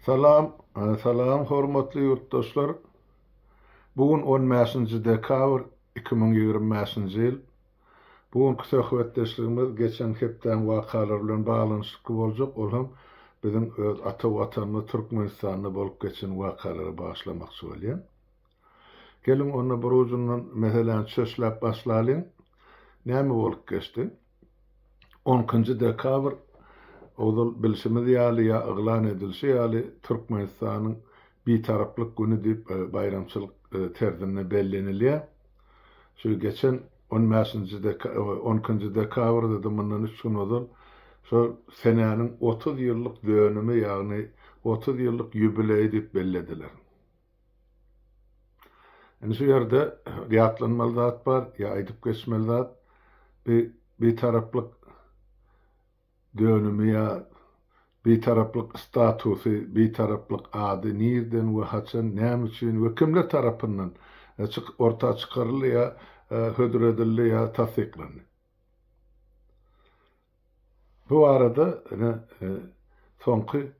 Salam, salam hormatly ýurtdaşlar. Bu gün on bäşinji dekabr 2025-nji ýyl. Bu günki söhbetdeşligimiz geçen hepdäň wakalary bilen baglanyşykly boljak, ol hem biziň öz ata Watanymyz Türkmenistanda bolup geçen wakalara bagyşlamakçy bolýan. Geliň onda bir ujundan meseläni çöşläp başlalyň. Näme bolup geçdi? On ikinji dekabr ozal bilşimiz ýaly ýa yglan edilişi ýaly Türkmenistanyň Bitaraplyk güni diýip baýramçylyk terzinde bellenilýär. Şu geçen on bäşinji deka on ikinji dekabrda-da mundan üç gün ozal şol senäniň 30 ýyllyk dönümi ýagny 30 ýyllyk ýubileýi diýip bellediler. Indi şu ýerde ýatlanmaly zat bar, ýa aýdyp geçmeli zat, bi Bitaraplyk dönümi ýa Bitaraplyk statusy, Bitaraplyk ady nirden we haçan, näme üçin we kimler tarapyndan orta çykaryldy ýa hödür edildi ýa tassyklandy? Bu barada ine soňky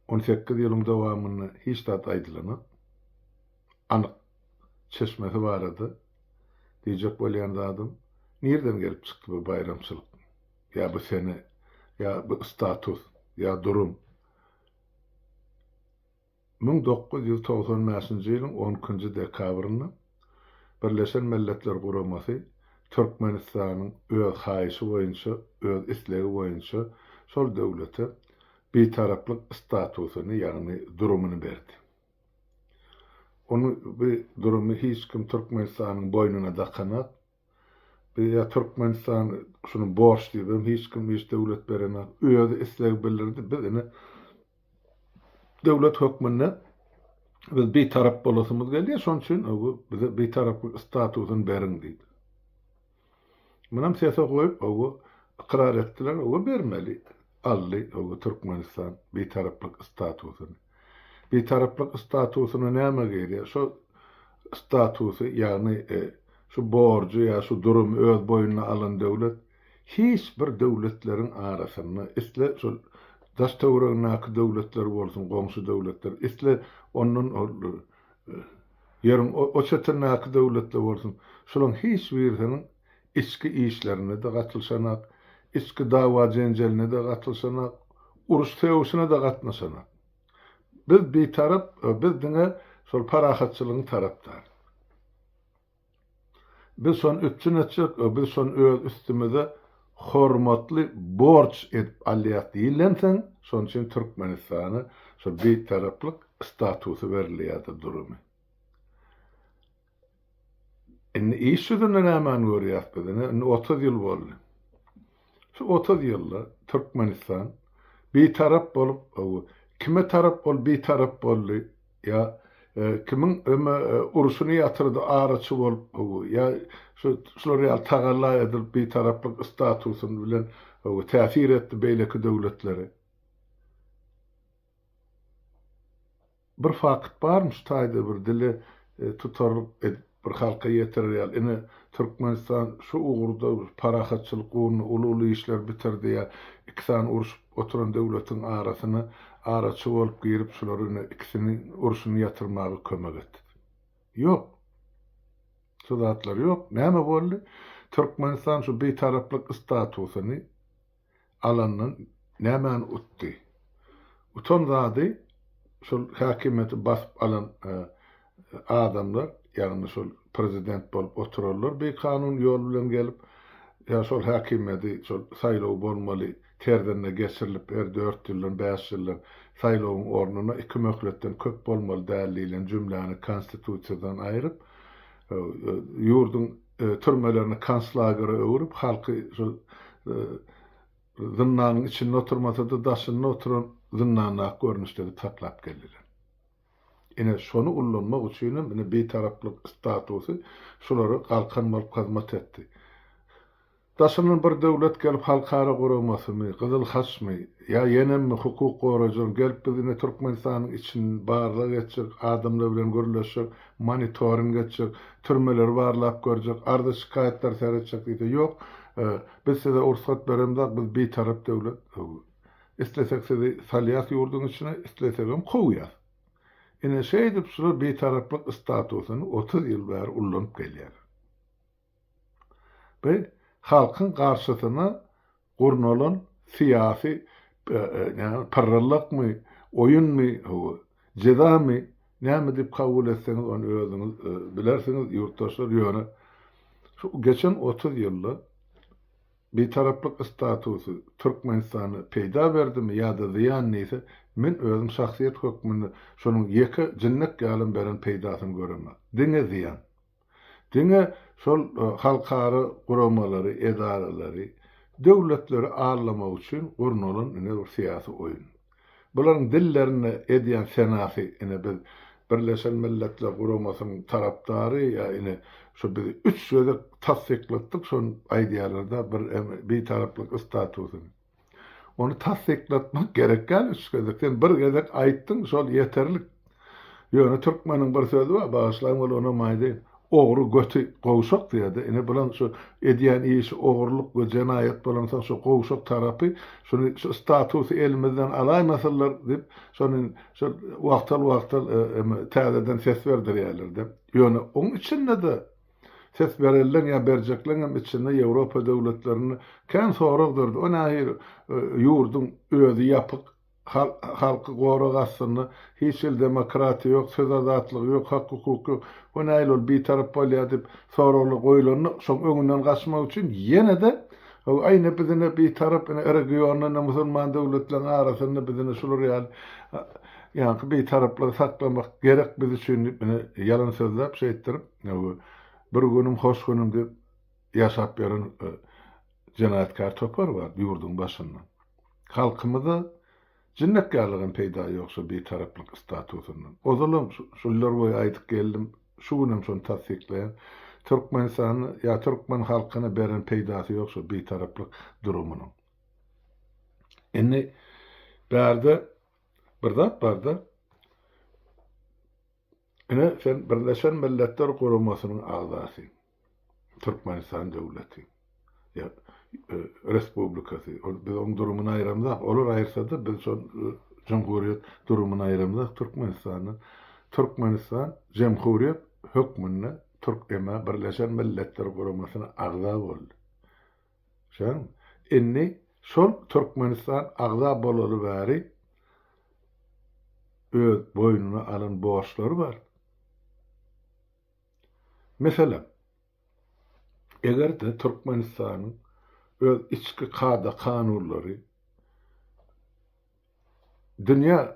18 ýylyň dowamynda hiç zat aýdylanok. Anyk çeşmesi barada diýjek bolýan zadym, nirden gelip çykdy bu baýramçylyk ýa bu sene ýa bu status ýa durum? 1995-nji ýylyň on ikinji dekabrynda Birleşen Milletler Guramasy Türkmenistanyň öz haýyşy boýunça, öz islegi boýunça şol döwlete Bitaraplyk statusyny, ýagny durumyny berdi. Ony bu durumy hiç kim Türkmenistanyň boýnuna dakanok. Ýa Türkmenistan şuny borç diýip hem hiç kim hiç döwlet berenok. Özi isleg bildirdi. Biz ine döwlet hökmünde biz bitarap bolasymyz gelýär. Şonuň üçin bize bitaraplyk statusyny beriň diýdi. Munam sese goýup, oba ykrar etdiler, oba bermeli. Aldy oba Türkmenistan bitaraplyk statusyny. Bitaraplyk statusyna näme girýär? Şo statusy, ýagny şu borjy ýa şu durumy öz boýnuna alan döwlet hiç bir döwletleriň arasynda, isle şol daş-töweregindäki döwletler bolsun, goňşy döwletler, isle ondan ýeriň o çetindäki döwletler bolsun, şolaryň hiç birisiniň içki işlerine-de gatylyşanak, içki dawa-jenjeline-de gatylyşanak, uruş-sögüşine-de gatnaşanak. Biz bitarap, biz diňe şol parahatçylygyň tarapdary. Biz şony üpjün etjek, biz şony öz üstümize hormatly borç edip alýas diýilensoň, şonuň üçin Türkmenistana şol bitaraplyk statusy berildi ýa-da durumy. Indi iş ýüzünde nämäni görýäs biz? Ine, indi 30 ýyl boldy. Şu 30 ýylda Türkmenistan bitarap bolup, kime tarap ol bitarap boldy ýa e, kimiň öme e, urşuny ýatyrdy araçy bolup, ýa şu şular ýaly tagalla edilip bitaraplyk statusyny bilen täsir etdi beýleki döwletlere. Bir fakt barmy şu taýda bir dile tutarlyk edip bir halka ýetirer ýaly ine Türkmenistan şu ugurda parahatçylyk ugrunda uly uly işler bitirdi ýa iki sany urşup oturan döwletiň arasyna araçy bolup girip şulary ine ikisini urşuny ýatyrmaga kömek etdi. Ýok. Şu zatlar ýok. Näme boldy? Türkmenistan şu bitaraplyk statusyny alandan nämäni utdy? Utan zady şol häkimiýeti basyp alan adamlar, ýagny şol prezident bolup oturanlar bikanun ýol bilen gelip, ýa şol häkimiýeti şol saýlaw bolmaly terzinde geçirilip her dört ýyldan, bäş ýyldan saýlawyň ornuna iki möhletden köp bolmaly däl diýlen jümläni konstitusiýadan aýryp, ýurduň türmelerini konslagere öwrüp, halky şol zyndanyň içinde oturmasa-da, daşynda oturan zyndandaky görnüşde edip saklap geldiler. Ine, şony ullanmak üçinem ine bitaraplyk statusy şulara galkan bolup hyzmat etdi. Daşyndan bir döwlet gelip halkara guramasymy, Gyzyl Haçmy, ýa ýenemmi hukuk goraýjylaryň gelip biz ine Türkmenistanyň içini barlag etjek, adamlar bilen gürleşjek, monitoring etjek, türmeleri barlap görjek, arza-şikaýatlary seretjek diýse, ýok, biz size ursgat beremzok, biz bitarap döwlet. Islesek sizi salýas ýurduň içine, islesegem kowýas. Ine şeýdip şular bitaraplyk statusyny 30 ýyl bäri ullanyp gelýärler. Bu halkyň garşysyna gurnalan syýasy näme pyrrylykmy, oýunmy, hawa, jezamy, näme diýip kabul etseňiz ony özüňiz bilersiňiz ýurtdaşlar, ýöne şu geçen 30 ýylda Bitaraplyk statusy Türkmenistana peýda berdimi ýa-da zyýan diýse, men özüm şahsyýet hökmünde şonuň ýeke jinnek ýalam beren peýdasyny göremok. Diňe zyýan. Diňe şol halkara guramalary, edaralary, döwletleri aldamak üçin gurnalan ine bir syýasy oýun. Bularyň dillerinde edýän senasy ine biz Birleşen Milletler Guramasynyň tarapdary ýa ine şu biz üç gezek tassyklatdyk şony aýdýarlarda bir bitaraplyk statusyny. Ony tassyklatmak gerek däl üç gezek sen bir gezek aýtdyň şol ýeterlik. Ýöne türkmeniň bir sözi bar bagyşlaň ol onam aýdaýyn. Ogry göti gowşak diýýärde, ine bulan şu edýän işi ogurlyk we jenaýat bolansoň şu gowşak tarapy şuny şu statusy elimizden alaýmasynlar diýip şony şol wagtal wagtal täzeden ses berdirýärlerde. Ýöne oň içinde-de ses berenleň ýa berjekleňem içinde Ýewropa döwletlerinde kän sorag dördi. O nähili ýurduň özi ýapyk Halky gorag astynda, hiç hili demokratiýa ýok, söz azatlygy ýok, hak-hukuk ýok. Bu nähili ol bitarap bolýar diýip soraglar goýlanda, şoň öňünden gaçmak üçin ýene-de Aý ine biz ine bitarap ine regionda ine musulman döwletleriň arasynda biz ine şular ýaly ýaňky bitaraplygy saklamak gerek biz üçin diýip ine ýalan sözläp şeýtdirip bir günüm hoş günüm diýip ýaşap ýören jenaýatkär topar bar ýurduň başynda. Halkymyza jinnek ýalygam peýda ýok şu bitaraplyk statusyndan. Ozalam şu ýyllar boýy aýdyp geldim, şu günem şony tassyklaýan. Türkmenistana ýa türkmen halkyna beren peýdasy ýok şu bitaraplyk durumynyň. Indi bärde bir zat barda. Ine sen Birleşen Milletler Guramasynyň agzasy. Türkmenistan döwleti ýa respublikasy. Ol biz oň durumyny aýramzak. Olar aýyrsada biz şol jumhuriýet durumyny aýramzak Türkmenistandan. Türkmenistan jemhuriýet hökmünde Türk ema Birleşen Milletler Guramasyna agza boldy. Şoň indi şol Türkmenistan agza bolaly bäri öz boýnuna alan borçlary bar. Meselem, eger-de Türkmenistanyň öz içki kada-kanunlary dünýä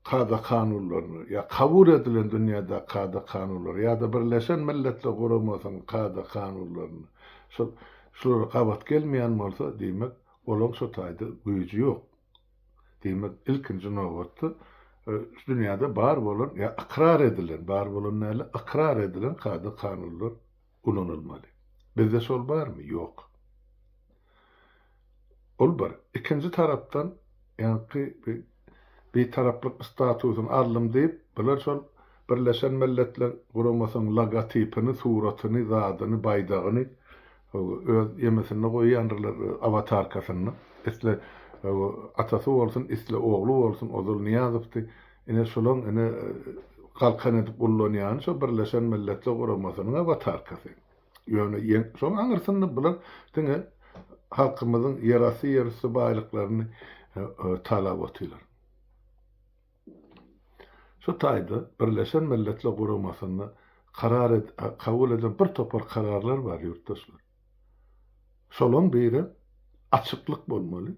kada-kanunlaryna ýa kabul edilen dünýädäki kada-kanunlara ýa-da Birleşen Milletler Guramasynyň kada-kanunlaryna şol şulara gabat gelmeýän bolsa, diýmek, olaň şo taýda güýji ýok. Diýmek, ilkinji nobatda şu dünýäde bar bolan ýa ykrar edilen, bar bolan däl-de, ykrar edilen kada-kanunlar ulanylmaly. Bizde şol barmy? Ýok. Ol bir. Ikinji tarapdan, ýaňky Bitaraplyk statusyny aldym diýip, bular şol Birleşen Milletler Guramasynyň logotipini, suratyny, zadyny, baýdagyny Öz ýemesinde goýýandyrlar awatarkasynda. Isle atasy bolsun, isle ogly bolsun, ozal Nyýazowdy. Ine şolaň ine galkan edip ullanýany şo Birleşen Milletler Guramasynyň awatarkasy. Ýöne şoň aňyrsynda bular diňe halkymyzyň ýerasty, ýerüsti baýlyklaryny talap otyrlar. Şu taýda Birleşen Milletler Guramasynda karar ed kabul edilen bir topar kararlar bar ýurtdaşlar. Şolaň biri açyklyk bolmaly.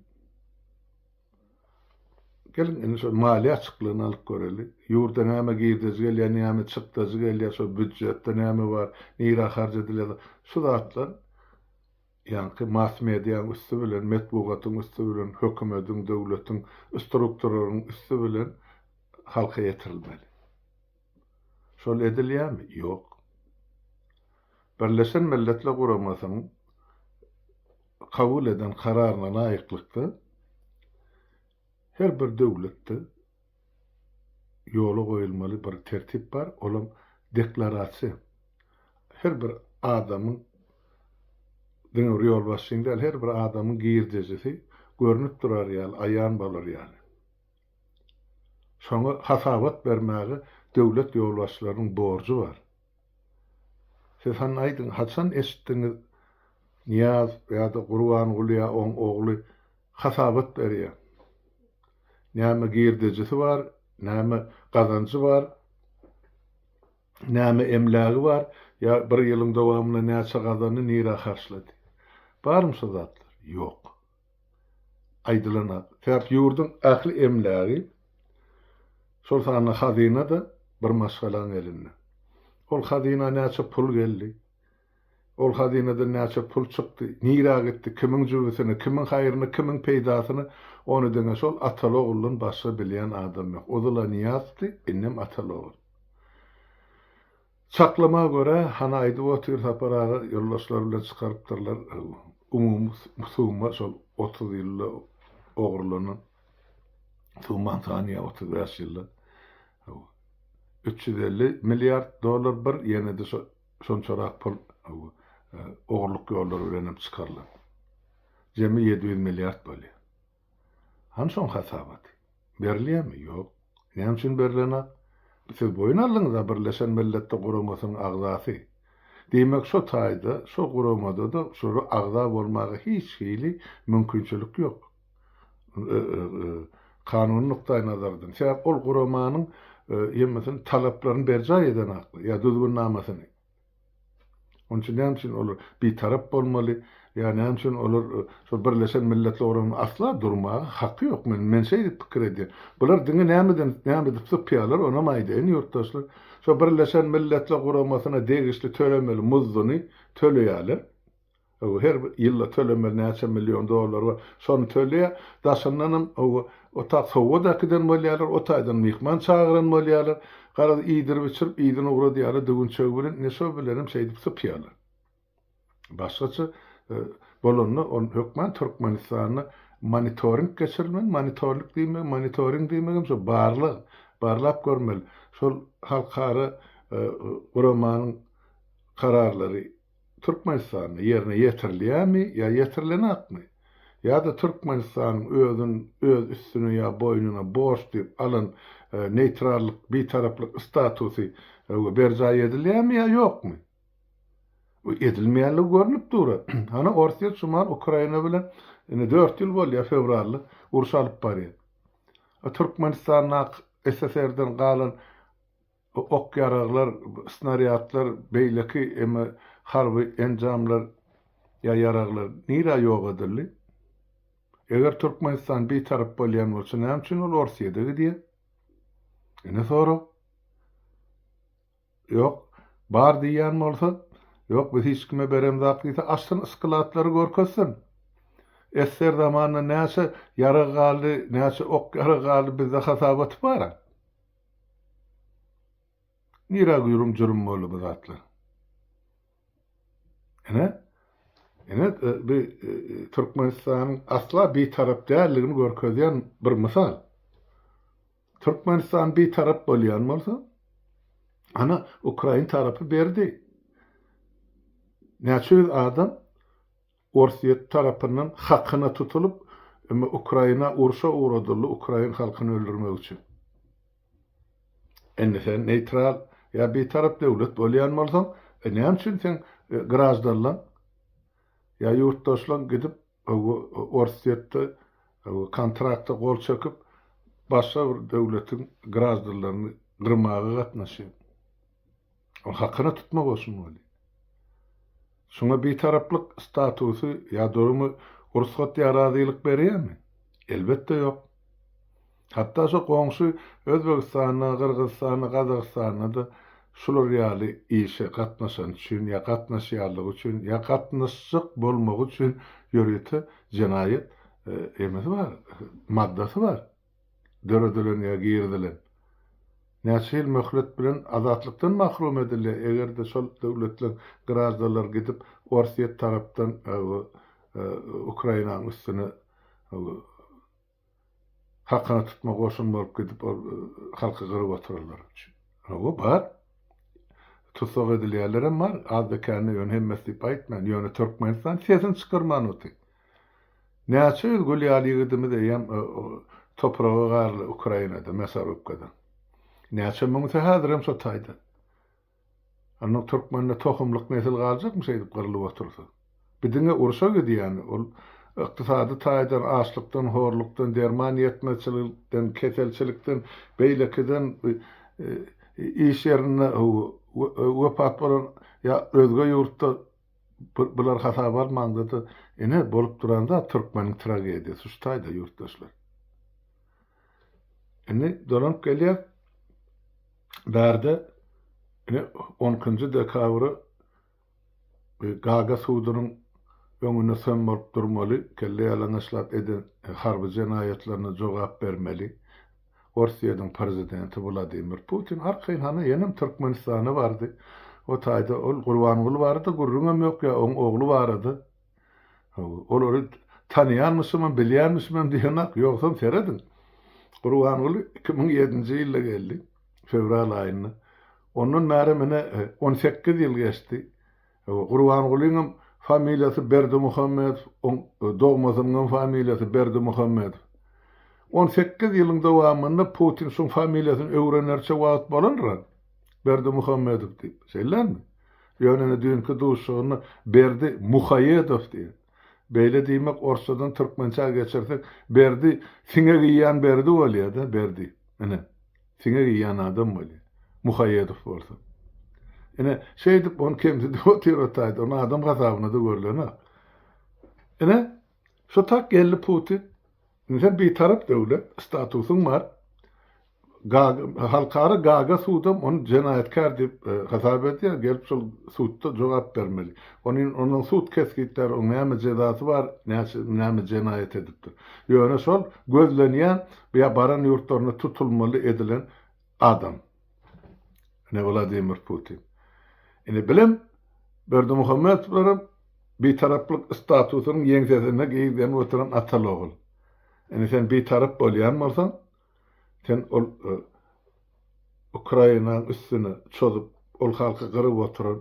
Geliň indi şo maliýe açyklygyny alyp göreli. Ýurda näme girdeji gelýär, näme çykdajy gelýär, şo býudjetde näme bar, nirä harç edilýär. Şu zatlar Ýaňky mass-mediaň üsti bilen, metbugatyň üsti bilen, hökümediň, döwletiň strukturalarynyň üsti bilen halka ýetirilmeli. Şol edilýärmi? Ýok. Birleşen Milletler Guramasynyň kabul eden kararyna laýyklykda her bir döwletde ýola goýulmaly bir tertip bar, olam deklarasiýa. Her bir adamyň, diňe bir ýolbaşçyň däl, her bir adamyň girdejisi görnüp durar ýaly, aýan bolar ýaly. Şoňa hasabat bermäge döwlet ýolbaşçylarynyň borjy bar. Siz hany aýdyň, haçan eşitdiňiz Nyýazow ýa-da Gurbanguly ýa oň ogly hasabat berýär. Näme girdejisi bar, näme gazanjy bar, näme emlägi bar, ýa bir ýylyň dowamynda näçe gazandy, nirä harçlady. Barmy şo zatlar? Ýok. Aýdylanok. Sebäp ýurduň ähli emlägi, şol sanda hazyna-da bir maşgalaň elinde. Ol hazyna näçe pul geldi, ol hazynadan näçe pul çykdy, nirä gitdi, kimiň jübüsine, kimiň haýryna, kimiň peýdasyna, ony diňe şol ataly-oguldan başga bilýän adam ýok. Ozal-a Nyýazowdy, indem ataly-ogul. Çaklama görä, hany aýdyp otyr Sapar aga, ýoldaşlary bilen çykarypdyrlar, umumy summa şol 30 ýylda ogurlanan summaň sany ýa 35 ýylda 350 milliard dollar bir, ýene-de şo şonçarak pul ogurlyk ýollary bilen hem çykarylan. Jemi 700 milliard bolýar. Hany şoň hasabaty? Berilýärmi? Ýok. Näme üçin berilenok? Siz boýun aldyňyz-a Birleşen Milletler Guramasynyň agzasy. Diýmek şo taýda, şo guramada-da şolara agza bolmaga hiç hili mümkinçilik ýok. Kanuny nukdaýnazardan. Sebäp ol guramanyň hemmesini talaplaryny berjaý edenaklar ýa düzgünnamasyny. Onuň üçin näme üçin olar bitarap bolmaly ýa näme üçin olar şol Birleşen Milletler Guramasyna asla durmaga haky ýok. Men men şeýdip pikir edýän. Bular diňe nämeden näme edip sypýarlar onam aýdaýyn ýurtdaşlar. Şo Birleşen Milletler Guramasyna degişli tölemeli muzduny töleýärler. Hawa, her bir ýylda tölemeli näçe million dollar bar, şony töleýär. Daşyndanam, hawa, o tak sowgat äkiden bolýarlar, o taýdan myhman çagyran bolýarlar. Garaz, iýdirip-içirip, yzyna ugradýarlar düwünçegi bilen, ine şo bilenem şeýdip sypýarlar. Başgaça bolanda, ol hökman Türkmenistanda monitoring geçirilmeli. Monitorlik diýmek, monitoring diýmegem şo barlag, barlap görmeli. Şol halkara guramanyň kararlary Türkmenistanda ýerine ýetirilýärmi ýa ýetirilenakmy? Ýa-da Türkmenistanyň özün öz üstüne ýa boýnuna borç diýip alan neýtrallyk, bitaraplyk statusy berjaý edilýärmi ýa ýokmy? Bu edilmeýänligi görnüp dur. Hany Orsýet şu mahal Ukraina bilen indi dört ýyl bolýar fewralda uruş alyp barýar. Türkmenistandaky SSR-den galan Ok-ýaraglar, snarýadlar, beýleki eme harby enjamlar ýa ýaraglar nirä ýok edildi? Eger Türkmenistan bitarap bolýan bolsa näme üçin ol Orsýede gidýär? Ine sorag. Ýok, bar diýýän bolsa, ýok biz hiç kime beremzak diýse açsyn sklatlary görkezsin. SSR zamanynda näçe ýarag galdy, näçe ok-ýarag galdy bizde hasabaty bar-a. Nirä güýrüm-jürüm boldy bu zatlar? Ine, ine e, bu e, Türkmenistanyň asla bitarap däldigini görkezýän bir mysal. Türkmenistan bitarap bolýan bolsa, ana Ukrain tarapy berdi. Näçe ýüz adam Orsýet tarapyndan hakyna tutulyp, Ukraina urşa ugradyldy, ukrain halkyny öldürmek üçin. Indi sen neýtral ýa bitarap döwlet bolýan bolsaň, e näme üçin seň graždanlaň ýa ýurtdaşlaň gidip Orsýetde kontrakta gol çekip, başga bir döwletiň graždanlaryny gyrmaga gatnaşýar? Ol hakyna tutma goşun bolýar. Şuňa bitaraplyk statusy ýa durumy rugsat ýa razylyk berýärmi? Elbetde ýok. Hatda şo goňşy Özbegistanda, Gyrgyzystanda, Gazagystanda-da şular ýaly işe gatnaşany üçin ýa gatnaşýanlygy üçin ýa gatnaşjak bolmagy üçin ýörite jenaýat emesi bar, maddasy bar. Döredilen ýa girizilen. Näçe ýyl möhlet bilen azatlykdan mahrum edilýär, eger-de şol döwletleň graždanlary gidip Orsýet tarapdan Ukrainanyň üstüne hakyna tutma goşun bolup gidip ol halky gyryp oturanlar üçin. Hawa, bar. Tussag edilýänlerem bar, azda-kände, ýöne hemmesi diýip aýtman. Ýöne Türkmenistan sesini çykarman otyr. Näçe ýüz gül ýaly ýigidimiz eýýäm topraga garyldy Ukrainada, Mäsarubkada. Näçe müňüsi häzirem şo taýda. Onnoň türkmende tohumlyk nesil galjakmy şeýdip gyrlyp otursa? Bi diňe urşa gidýäni, ol ykdysady taýdan açlykdan, horlukdan, derman ýetmezçilikden, keselçilikden, beýlekiden iş ýerinde wepat bolan ýa özge ýurtda bular hasaba almaňda-da ine bolup duran zat türkmeniň tragediýasy şu taýda ýurtdaşlar. Indi dolanyp gelýäs. Bärde ine on ikinji dekabra Gaga sudunyň öňünde söm bolup durmaly, kelle ýalaňaçlap eden harby jenaýatlaryna jogap bermeli. Orsýetiň prezidenti Wladimir Putin arkaýyn hana ýenem Türkmenistana bardy. O taýda ol Gurbanguly barada gürrüňem ýok ýa oň ogly barada. Olary tanaýanmyşymam, bilýänmişimem diýenak, ýogsam serediň. Gurbanguly 2007-nji ýylda geldi, fewral aýynda. Ondan bäri mine 18 ýyl geçdi. Gurbangulyňam familiýasy Berdimuhamedow, oň dogmasynyňam familiýasy Berdimuhamedow. 18 ýylyň dowamynda Putin şuň familiýasyny öwrenerçe wagt bolandyr-a, Berdimuhamedow diýip. Şeýle dälmi? Ýöne ine düýnki duşuşygynda Berdi Muhaýedow diýýär. Beýle diýmek orsçadan türkmençä geçirsek Berdi siňek iýýän Berdi bolýar-da, Berdi. Ine, siňek iýýän adam bolýar. Muhaýedow bolsa. Ine, şeýdip ony kemsidip otyr o taýda. Ony adam hasabyna-da görlenok. Ine, şo tak geldi Putin. Indi sen bitarap döwlet, statusyň bar. Gaga, halkara Gaga sudam ony jenaýatkär diýip hasap edýär, gelip şol sudda jogap bermeli. Ony ondan sud kesgitlär, oň näme jezasy bar, näçe näme jenaýat edipdir. Ýöne şol gözlenýän ýa baran ýurtlarynda tutulmaly edilen adam. Ine Wladimir Putin. Ine bilem Berdimuhamedowlaram bitaraplyk statusynyň ýeňsesinde gizlenip oturan ataly-ogul. Ine sen bitarap bolýan bolsaň, Sen ol Ukrainanyň üstüne çozup, ol halky gyryp oturan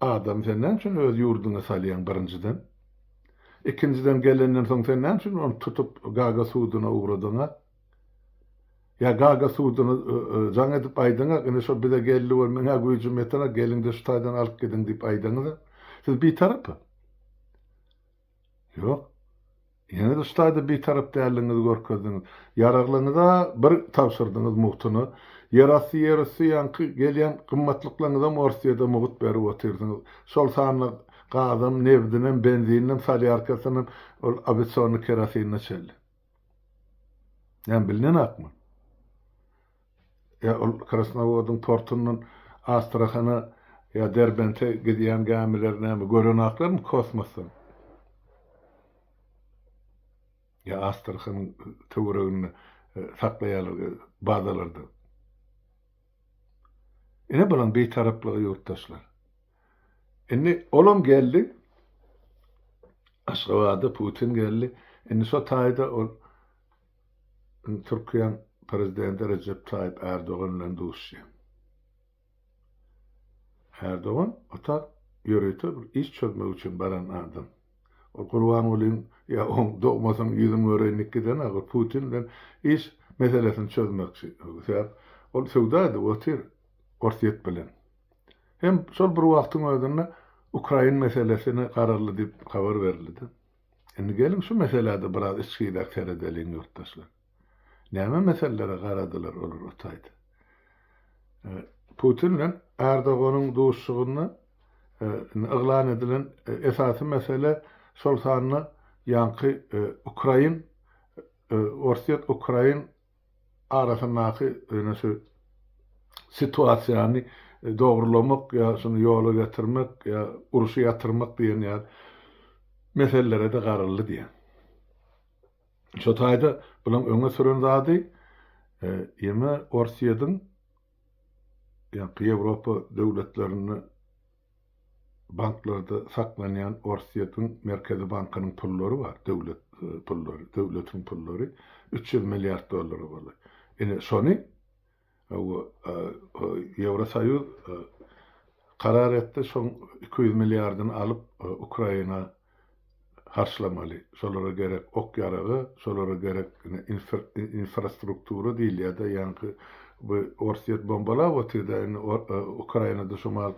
adamy sen näme üçin öz ýurduňa salýaň birinjiden? Ikinjiden gelenden soň sen näme üçin ony tutup Gaga suduna ugradyňa? Ýa Gaga suduna jaň edip aýdyňa, ine şo bize geldi we meňä güýjüm ýetenak, geliňde şu taýdan alyp gidiň diýip aýdaňyza. Siz bitarap-a. Ýok. Ýene-de şu taýda bitarap däldigiňizi görkezdiňiz. Ýaraglaryňyza bir tabşyrdyňyz mugtuna. Ýerasty, ýerüsti ýaňky gelýän gymmatlyklaryňyzam Orsýede mugt berip otyrsyňyz. Şol sanda gazam, nebdinem, benzininem, solýarkasynam, ol awiasionnyý kerosinine çenli. Näme bilnenakmy? Ýa ol Krasnowodyň portundan Astrahana ýa Derbente gidýän gämileri näme görenaklarmy kosmosdan? Ýa Astrahanyň töwereginde saklaýarlar bazalarda. Ine bulaň bitaraplygy ýurtdaşlar. Indi olam geldi. Aşgabada Putin geldi. Indi şo taýda ol Türkiýäň prezidenti Rejep Taýyp Ärdogan bilen duşuşýar. Ärdogan ota ýörite bir iş çözmek üçin baran adam. Ol Gurbangulyň ýa oň dogmasynyň ýüzüni göreýin diýip gidenok, ol Putin bilen iş meselesini çözmekçi. Sebäp ol söwda edip otyr Orsýet bilen. Hem şol bir wagtyň özünde Ukrain meselesine garaldy diýip habar berildi. Indi geliň şu meselä-de biraz içgiräk seredeliň ýurtdaşlar. Näme meselelere garadylar olar o taýda? Putin bilen Erdoganyň duşuşygynda yglan edilen esasy mesele şol sanda ýaňky ukrain Orsýet-Ukrain arasyndaky ýöne şu situasiýany dogrulamak ýa şuny ýola getirmek ýa urşy ýatyrmak diýen ýaly meselelere-de garaldy diýýär. Şo taýda bulaň öňe süren zady ýene Orsýetiň ýaňky Ýewropa döwletlerinde Banklarda saklanýan Orsýetiň Merkezi bankynyň pullary bar, döwlet pullary, döwletiň pullary 300 milliard dollara golaý. Ine, şony Ýewrosoýuz karar etdi, şoň 200 milliardyny alyp Ukraina. harçlamaly, şolara gerek ok-ýaraga, şolara gerek ine infrastruktura diýilýär-de, ýaňky bu Orsýet bombalap otyr-da indi Ukrainada şu mahal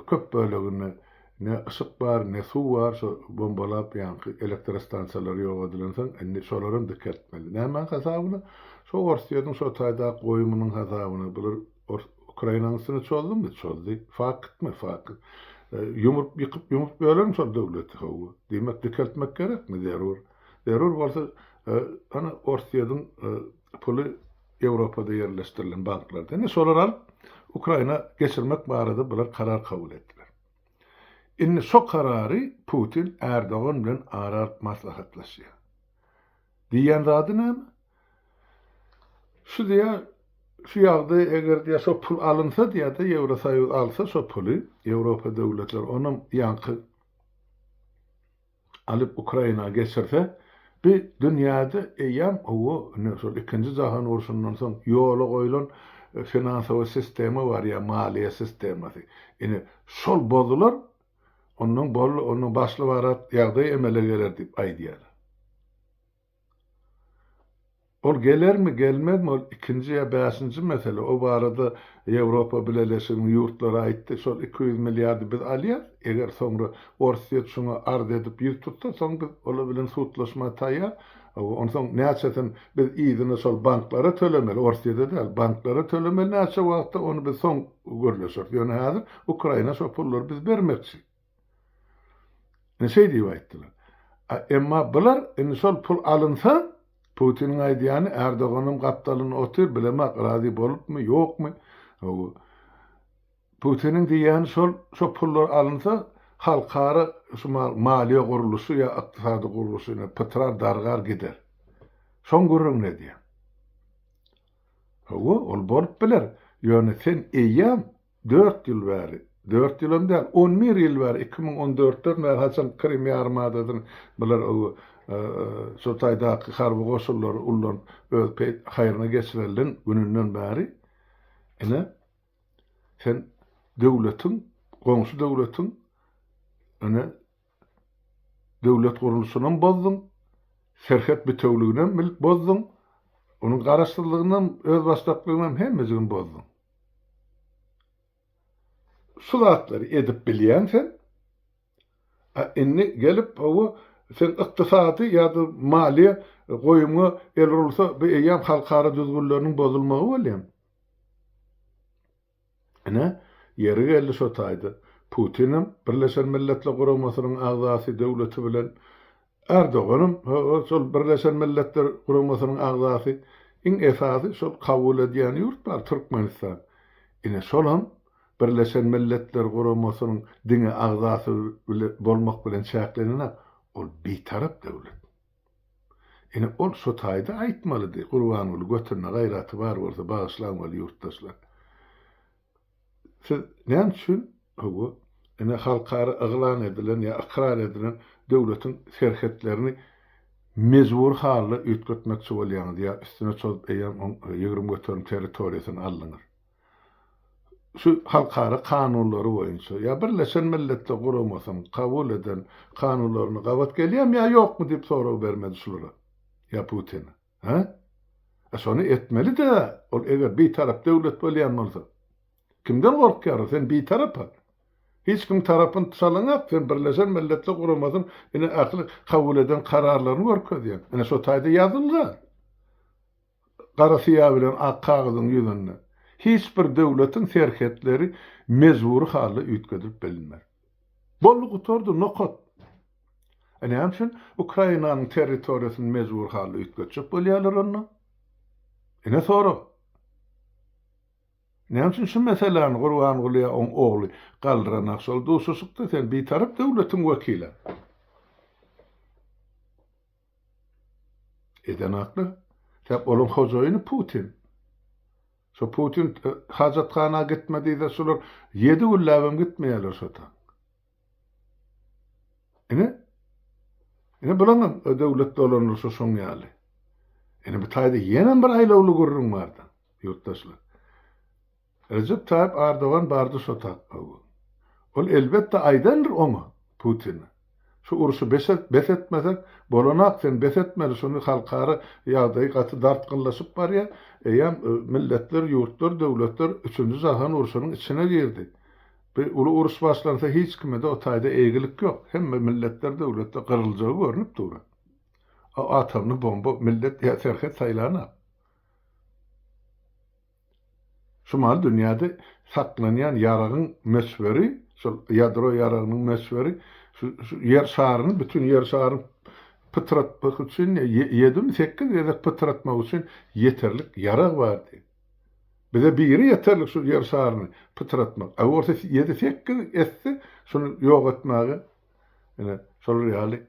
köp böleginde ne yşyk bar, ne suw bar, şo bombalap ýaňky elektrostansiýalar ýok edilensoň indi şolaram dikeltmeli. Nämäň hasabyna? Şo Orsýetiň şo taýdaky goýumynyň hasabyna bular Ors Ukrainanyň üstüne çozdumy? Çozdy. Faktmy? Fakt. Ýumrup ýykyp ýumrup bölermi şol döwleti? Hawa. Diýmek dikeltmek gerekmi? Zerur. Zerur bolsa ana Orsýetiň puly Ýewropada ýerleşdirilen banklarda. Indi şolary alyp Ukraina geçirmek barada bular karar kabul etdiler. Indi şo karary Putin Erdogan bilen ara alyp maslahatlaşýar. Diýýän zady näme? Şu diýýär, şu ýagdaý eger diýýär şo pul alynsa diýýär-de, Ýewrosoýuz alsa şo puly, Ýewropa döwletleri onam ýaňky alyp Ukraina geçirse, bi dünýäde eýýäm hawa, ine şol ikinji jahan urşundan soň ýola goýlan finansowy sistema bar ýa maliýe sistemasy. Ine şol bozular, ondan boldy, ondan başly-barat ýagdaý emele geler diýip aýdýarlar. Ol gelermi, gelmezmi, ol ikinji ýa bäşinji mesele. O barada Ýewropa Bileleşiginiň ýurtlary aýtdy, şol 200 milliardy biz alýas, eger soňra Orsýet şuňa arz edip ýüz tutsa, soň biz olar bilen sudlaşma taýýar. Onsoň näçesini biz yzyna şol banklara tölemeli, Orsýede däl, banklara tölemeli näçe wagtda, ony biz soň gürleşeris. Ýöne häzir Ukraina şo pullary biz bermekçi. Ine şeý diýip aýtdylar. A emma bular indi şol pul alynsa, Putiniň aýdýany Erdoganam gapdalynda otyr, bilemak razy bolupmy, ýokmy. Hawa. Putiniň diýýäni şol, şo pullar alynsa, halkara şu maliýe gurluşy ýa ykdysady gurluşy ine pytrar, dargar gider. Şoň gürrüňini edýär. Hawa, ol bolup biler. Ýöne sen eýýäm Dört ýyl bäri, dört ýylam däl, on bir ýyl bäri, 2014-den bäri haçan Krym ýarymadasyny bular şo taýdaky harby goşunlary ullanyp öz haýryna geçirenden gününden bäri ine sen döwletiň, goňşy döwletiň ine döwlet gurluşynam bozduň, serhet bitewliginem bozduň, onuň garaşsyzlygynam, özbaşdaklygynam hemmejigini bozduň. Şu zatlary edip bilýäň sen. A indi gelip hawa sen ykdysady ýa-da maliýe goýumyňa el urulsa bu eýýäm halkara düzgünleriniň bozulmagy bolýar. Ine, ýeri geldi şo taýda. Putinem Birleşen Milletler Guramasynyň agzasy döwleti bilen Erdoganam şol Birleşen Milletler Guramasynyň agzasy, iň esasy şol kabul edýän ýurt bar Türkmenistan. Ine şolam Birleşen Milletler Guramasynyň diňe agzasy bolmak bilen çäklenenak, ol bitarap döwlet. Ine ol şo taýda aýtmalydy, Gurbanguly götünde gaýraty bar bolsa bagyşlaň weli ýurtdaşlar. Siz näme üçin, hawa, ine halkara yglan edilen ýa ykrar edilen döwletiň serhetlerini mejbury halda üýtgetmekçi bolýaňyz ýa üstüne çozup eýýäm oň 20% territoriýasyny aldyňyz? Şu halkara kanunlary boýunça ýa Birleşen Milletler Guramasynyň kabul eden kanunlaryna gabat gelýärmi ýa ýokmy diýip sorag bermedi şulara ýa Putine. Hä? A şony etmeli-dä, ol eger bitarap döwlet bolýan bolsa. Kimden gorkýar ol? Sen bitarap-a. Hiç kimiň tarapyny çalaňak, sen Birleşen Milletler Guramasynyň ine ähli kabul eden kararlaryny görkezýäň. Ine şo taýda ýazylgy. Gara syýa bilen ak kagyzyň ýüzünde. Hiç bir döwletiň serhetleri mejbury halda üýtgedilip bilinmez. Boldy gutardy, nokat. A näme üçin Ukrainanyň territoriýasyny mejbur halda üýtgetjek bolýarlar onda? Ine sorag. Näme üçin şu meseläni Gurbanguly ýa oň ogly galdyranak şol duşuşykda sen bitarap döwletiň wekili. Edenaklar. Sebäp olaň hojaýyny Putin. Şo Putin hajathana gitme diýse şular ýedi günläbem gitmeýärler şo ta. Ine Ine bulaňam döwlet dolandyryşy şoň ýaly. Ine bu taýda ýenem bir aýlawly gürrüň barda, ýurtdaşlar. Rejep Taýyp Ardogan bardy şo ta. Ol elbetde aýdandyr oňa, Putine. Şu urşy bes et, bes etmesek bolanak, sen bes etmeli şuny halkara ýagdaýy gaty dartgynlaşyp barýar, eýýäm milletler, ýurtlar, döwletler üçünji jahan urşunyň içine girdi. Bir uly uruş başlansa hiç kimede o taýda eýgilik ýok, hemme milletler, döwletler gyryljagy görnüp dur. A atomny bomba millet ýa serhet saýlanak. Şu mahaly dünýäde saklanýan ýaragyň möçberi, şol ýadro ýaragynyň möçberi şu Ýer şaryny, bütin Ýer şaryny pytratmak üçin ýedimi, sekiz gezek pytratmak üçin ýeterlik ýarag bar diýip. Bize biri ýeterlik şu Ýer şaryny pytratmak. A bolsa ýedi-sekiz esse şuny ýok etmäge ine şolar ýaly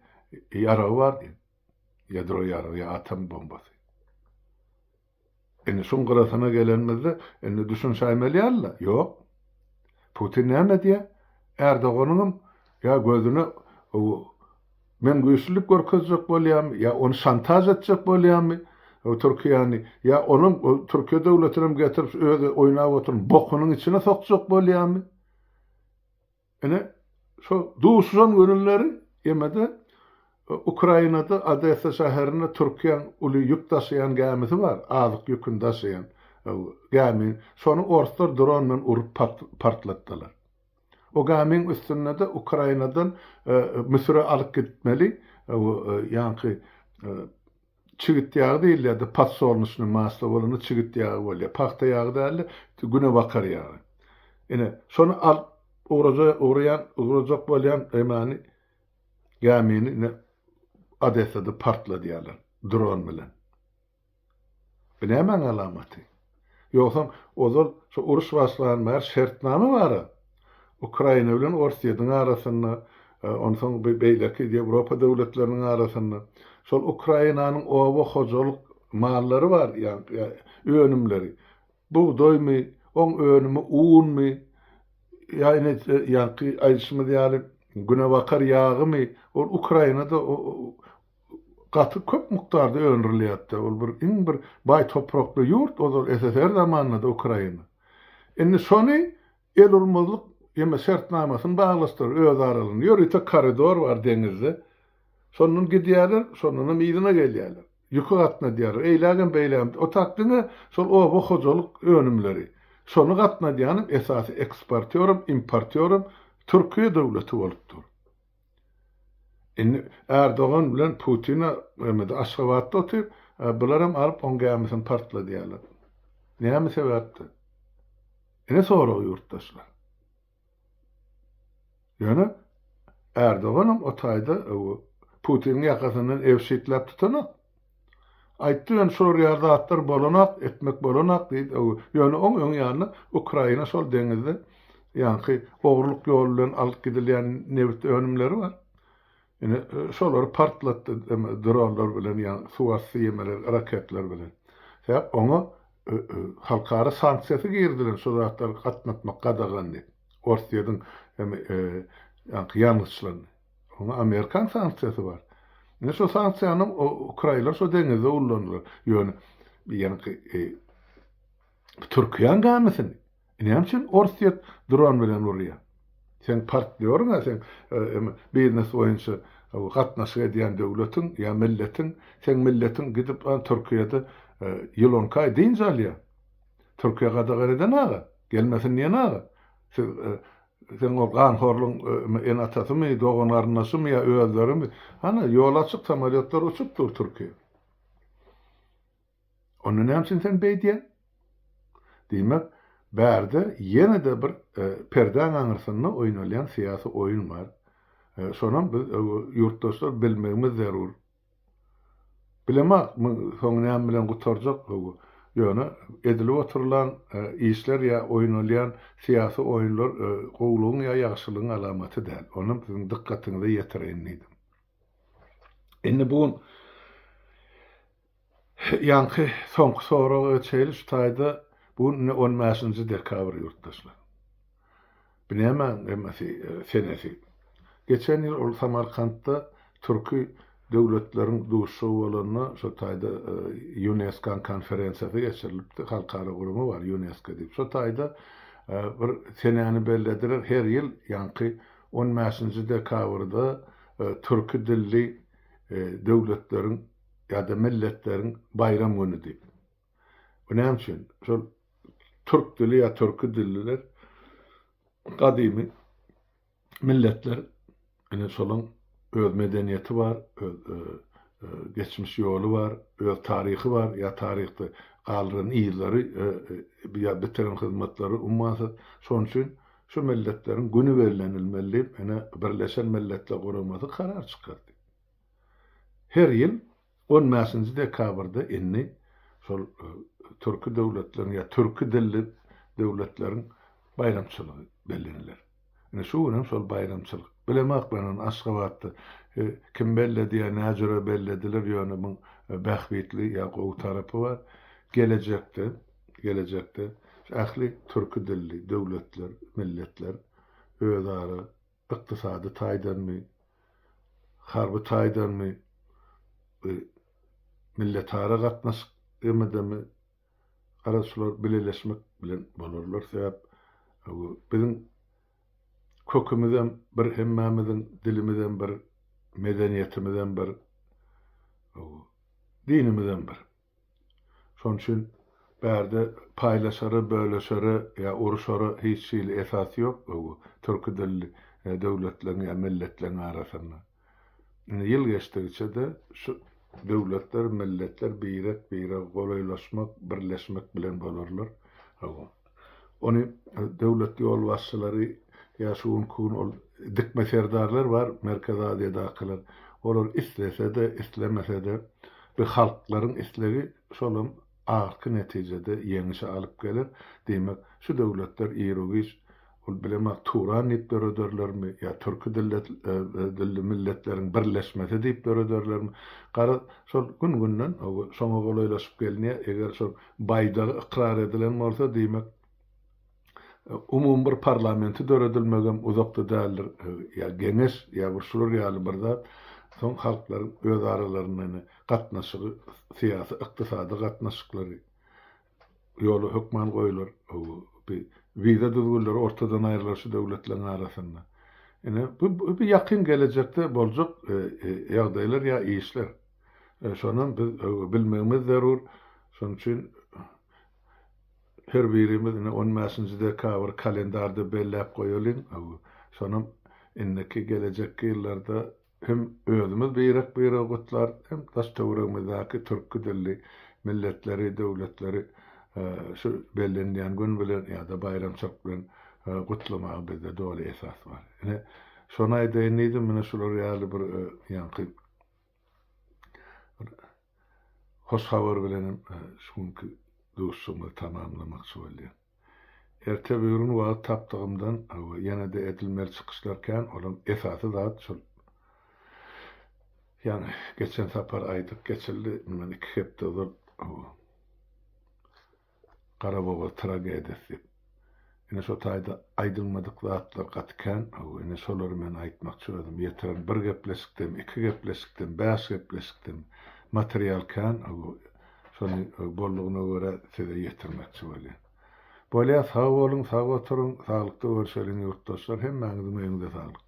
ýaragy bar diýip. Ýadro ýaragy ýa atom bombasy. Indi şuň gyrasyna gelenimizde indi düşünşäýmeli ýaly-la. Ýok. Putin näme diýýär? Erdoganyňam ýa gözüne men güýçlülik görkezjek bolýarmy, ýa ony şantaž etjek bolýarmy Türkiýäni, ýa onam Türkiýe döwletinem getirip özi oýnap oturan bokunyň içine sokjak bolýarmy? Ine, şo duşuşan günleri ýemede Ukrainada Odessa şäherinde Türkiýäň uly ýük daşaýan gämisi bar, azyk ýüküni daşaýan gämi. Şony orslar dron bilen urup partlatdylar. O gämiň üstünde-de Ukrainadan Müsüre alyp gitmeli ýaňky Çigit ýagy diýilýär-de, podsolnuşnyý maslo bolanda çigit ýagy bolýar. Pagta ýagy däl-de, günebakar ýagy. Ine, şony alyp ugraja, ugraýan, ugrajak bolýan emany, gämini ine Odessada partladýarlar dron bilen. Bu nämäň alamaty? Ýogsam ozal şu uruş başlan bäri şertnama bar-a. Ukraina bilen Orsýetiň arasynda, onsoň beýleki Ýewropa döwletleriniň arasynda. Şol Ukrainanyň oba hojalyk mallary bar, ýa önümleri. Bugdaýmy, oň önümi unmy, ýa ine ýaňky aýdyşymyz ýaly günebakar ýagymy, ol Ukrainada gaty köp mukdarda öndürilýärdi. Ol bir iň bir baý toprakly ýurt ozal SSR zamanynda-da Ukraina. Indi şony el urmazlyk ýa şertnamasyny baglaşdylar öz aralarynda. Ýörite koridor bar deňizde. Şondan gidýärler, şondanam yzyna gelýärler. Ýüki gatnadýarlar. Eýlägem beýlägem. O tak diňe şol oba hojalyk önümleri. Şony gatnadýanam esasy eksportýoram, importýoram Türkiýe döwleti bolup dur. Indi Erdogan bilen Putin-a emede Aşgabatda otyr, bularam alyp oň gämisini partladýarlar. Näme sebäpden? Ine sorag ýurtdaşlar. Ýöne Erdoganam o taýda Putiniň ýakasyndan ebşitläp tutanok. Aýtdy ýöne şular ýaly zatlar bolanak, etmek bolanak diýdi. Ýöne oň öň ýanynda Ukraina şol deňizde ýaňky ogurlyk ýoly bilen alyp gidilýän nebit önümleri bar. Ine şolary partlatdy dronlar bilen ýa suwasty ýemeler, raketler bilen. Sebäp oňa halkara sanksiýasy girizilen şu zatlary gatnatmak gadagan diýip. Orsýetiň ýaňky ýangyçlaryny. Oňa amerikan sanksiýasy bar. Ine şo sanksiýany ukrainler şo deňizde ullandylar. Ýöne ýaňky e, Türkiýäň gämisini näme üçin Orsýet dron bilen urýar? Seň partnýoryň-a seň e, biznes boýunça gatnaşyk edýän döwletiň ýa milletiň, seň milletiň gidip Türkiýede e, ýyl on iki aý dynç alýar. Türkiýe gadagan eden aga, gelmesin diýen aga. Siz e, Seň ol ganhorlyň ene-atasymy, dogan-garyndaşymy ýa özlerimi? Hana, ýol açyk, samolýotlar uçup dur Türkiýe. Onda näme üçin sen beýdýäň? Diýmek, bärde ýene-de bir perdäň aňyrsynda oýnalýan syýasy oýun bar. Şonam biz ýurtdaşlar bilmegimiz zerur. Bilemok, soňy näme bilen gutarjak, ýöne edilip oturylan işler ýa oýnalýan syýasy oýunlar gowulygyň ýa ýagşylygyň alamaty däl. Onam siziň dykgatyňyza ýetireýin diýdim. Indi bu gün ýaňky soňky soraga geçeýli şu taýda bu gün indi on bäşinji dekabr ýurtdaşlar. Bu nämäň emesi, senesi? Geçen ýyl ol Samarkantda türki döwletleriň duşuşygy bolanda, şo taýda ÝUNESKO-nyň konferensiýasy geçirilipdi, halkara gurama bar ÝUNESKO diýip. Şo taýda bir senäni bellediler, her ýyl ýaňky on bäşinji dekabrda. türki dilli döwletleriň ýa-da milletleriň baýram güni diýip. Bu näme üçin? Şol türk dili ýa türki dilliler gadymy milletler ine şolaň öz medeniýeti bar, öz geçmiş ýoly bar, öz taryhy bar ýa taryhda galdyran yzlary ýa bitiren hyzmatlary ummasyz. Şonuň üçin şu milletleriň güni bellenilmeli diýip ine Birleşen Milletler Guramasy karar çykardy. Her ýyl on bäşinji dekabrda indi şol türki döwletleriň ýa türki dilli döwletleriň baýramçylygy belleniler. Ine şu gün hem şol baýramçylyk. Bilemok men ony Aşgabatda kim belledi ýa näjüre bellediler ýöne muň bähbitli ýa gowy tarapy bar. Gelejekde, gelejekde şu ähli türki dilli döwletler, milletler özara ykdysady taýdanmy, harby taýdanmy, milletara gatnaşyk emedemi, garaz şular bileleşmek bilen bolarlar. Sebäp biziň kökümizem bir hemmämiziň, dilimizem bir, medeniýetimizem bir, dinimizem bir. Şonuň üçin bärde paýlaşara, bölüşere ýa uruşara hiç hili esas ýok bu türki dilli döwletleriň ýa milletleriň arasynda. Indi ýyl geçdigiçe-de şu döwletler, milletler birek-birege golaýlaşmak, birleşmek bilen bolarlar. Hawa. Ony döwlet ýolbaşçylary ýa şu günki gün ol dikme serdarlar bar Merkezi Aziýadakylar, olar islese-de, islemese-de bu halklaryň islegi şolam ahyrky netijede ýeňişe alyp geler. Diýmek, şu döwletler iru-giç ol bilemok Turan diýip dörederlermi ýa türki dilli milletleriň birleşmesi diýip dörederlermi, garaz, şol gün-günden şoňa golaýlaşyp gelinýär. Eger şol baýdagy ykrar edilen bolsa, diýmek, umumy bir parlamenti döredilmegem uzakda däldir, ýa geňeş, ýa bir şular ýaly bir zat, soň halklaryň öz aralarynda gatnaşygy, syýasy, ykdysady gatnaşyklary ýola hökman goýular, bi wiza düzgünleri ortadan aýrylar şu döwletleriň arasynda. Ine, bu bu ýakyn gelejekde boljak ýagdaýlar ýa işler. Şonam biz bilmegimiz zerur. Şonuň üçin her birimiz ine on bäşinji dekabr kalendarda belläp goýalyň. Şonam indiki gelejekki ýyllarda hem özümiz birek-biregi gutlarys, hem daş-töweregimizdäki türki dilli milletleri, döwletleri şu bellenilýän gün bilen ýa-da baýramçylyk bilen gutlamaga bizde doly esas bar. Ine, şony aýdaýyn diýdim, mine şular ýaly bir ýaňky Hoş habar bilenem şu günki duşuşygymyzy tamamlamakçy bolýan. Erte böwrün wagt tapdygymdan ýene-de edilmeli çykyşlar kän, olam esasy zat şol ýaňy geçen sapar aýdyp geçildi, mundan iki hepde ozal Garabogaz tragediýasy diýip. Ine şo taýda aýdylmadyk zatlar gaty kän, hawa, ine şolary men aýtmakçy özüm. Ýetiren bir gepleşikdemi, iki gepleşikdemi, bäş gepleşikdemi material kän, hawa, şony boldugyna görä size ýetirmekçi bolýan. Bolýa, sag boluň, sag oturyň, saglykda görşeliň ýurtdaşlar, hemmäňiziň öýüňize saglyk.